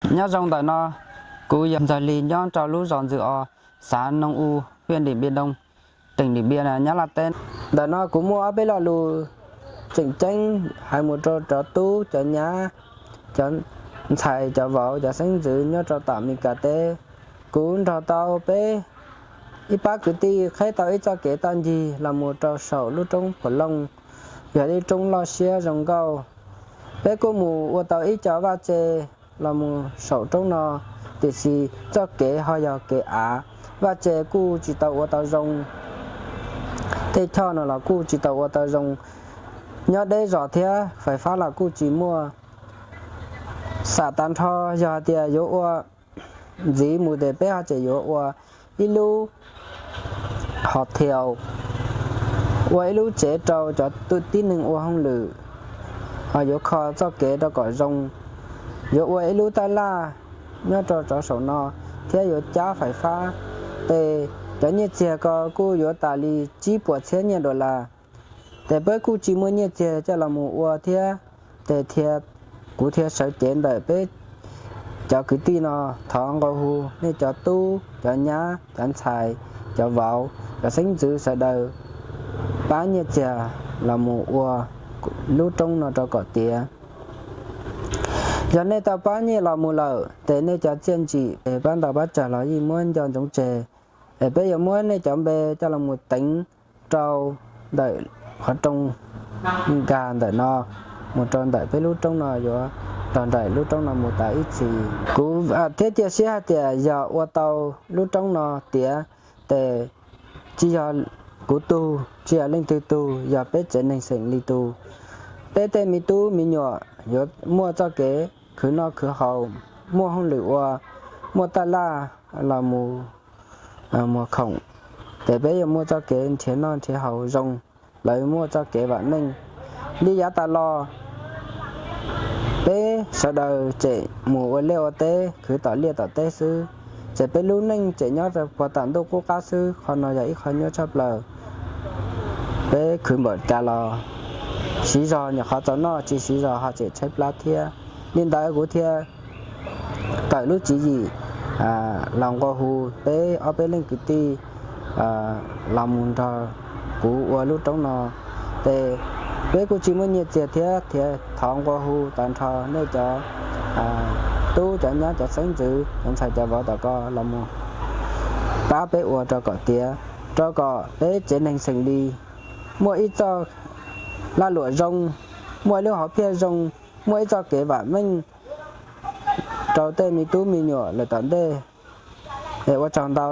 Nyob zoo ntawm no, kuv yog Ntxawg Lis nyob rau lub zos Ntxwj Os, xav Noo U, hwj Dim Npia Doo, teem Dim Npia, Nyab Laj teb. Ntawm no kuv muaj ob peb lo lus tseem ceeb hais mus rau cov tub cov nyab, cov ntxhais cov vauv cov xeeb ntxwv nyob rau tom Amelikas teb. Kuv nrog tau peb ib pab kwv tij qheb tau ib txoj kev toj ncig los mus rau saum lub roob Phuv Looj, yog ib roob loj siab zoo nkauj. Peb kuj mus ua tau ib co vaj tse los mus saum roob no, tiam sis txoj kev ho yog kev av, vaj tse kuj tsis tau ua tau zoo, tej choj no los kuj tsis tau ua tau zoo, nyob deb zos thiab fais fab los kuj tsis muaj. Xam tag nrho yog hais tias yuav ua ntxiv mus ces peb ho tseem yuav ua ib lub hotel, ua ib lub tsev rau cov tib neeg ua hauj lwm, ho yuav kho txoj kev rau kom zoo. Yuav ua ib lub taj laj nyob rau cov saum no thiab yuav cab fais fab. Ces cov nyiaj txiag ko kuj yuav tas li tsib puas txhiab nyiaj dollar. Ces peb kuj tsis muaj nyiaj txiag coj los mus ua thiab, ces thiaj, kuv thiaj sawv cev ntawm peb cov kwv tij no thov nqua hu nej cov tub cov nyab cov ntxhais cov vauv cov xeeb ntxwv sawv daws pab nyiaj txiag los mus ua lub roob no rau kom tiav. Yog nej tau pab nyiaj los mus lawm ces nej cov txiaj ntsim es pab ntau pab tsawg los yeej muab nco ntsoov tseg. Es peb yuav muab nej cov npe coj los mus teev rau ntawm qhov rooj nkag ntawm no mus rau ntawm peb lub roob no yuav nrog nraim lub roob no mus tas ib txhis. Kuv thiab cia siab hais tias yog ua tau lub roob no tiav, ces tsis yog kuv tug, tsis yog leej twg tug, yog peb tsev neeg xeem Lis tug. Peb tej me tub me nyuam yuav muaj txoj kev khwv noj khwv haus, muaj hauj lwm ua, muaj taj laj los mus muag khoom, ces peb yuav muaj txoj kev nrhiav noj nrhiav haus zoo, lawv muaj txoj kev vam meej. Li yav tas los peb sawv daws tseem mus ua liaj ua teb khwv tom liaj tom teb xwb, ces peb lub neej tseem nyob rau puag tom ntuj qub qab xwb. Qhov no yog ib qho nyuaj tshaj plaws. Peb khwv npaum cas los siv zog nyuam qhuav txaus noj, tsis siv zog ho tseem tshaib plab thiab. Li ntawd kuv thiaj tawm lub tswv yim los nqua hu peb ob peb leej kwv tij los mus nrog kuv ua lub roob no. Ces peb kuj tsis muaj nyiaj txiag thiab, thiaj thov nqua hu tag nrho nej cov tub cov nyab cov xeeb ntxwv cov ntxhais cov vauv tom ko los mus pab peb ua rau kom tiav, rau kom peb tsev neeg xeem Lis muaj ib txoj laj luam zoo, muaj ib lub hom phiaj zoo, muaj ib txoj kev vam meej rau tej me tub me nyuam lawm tom ntej. Es ua tsaug ntau.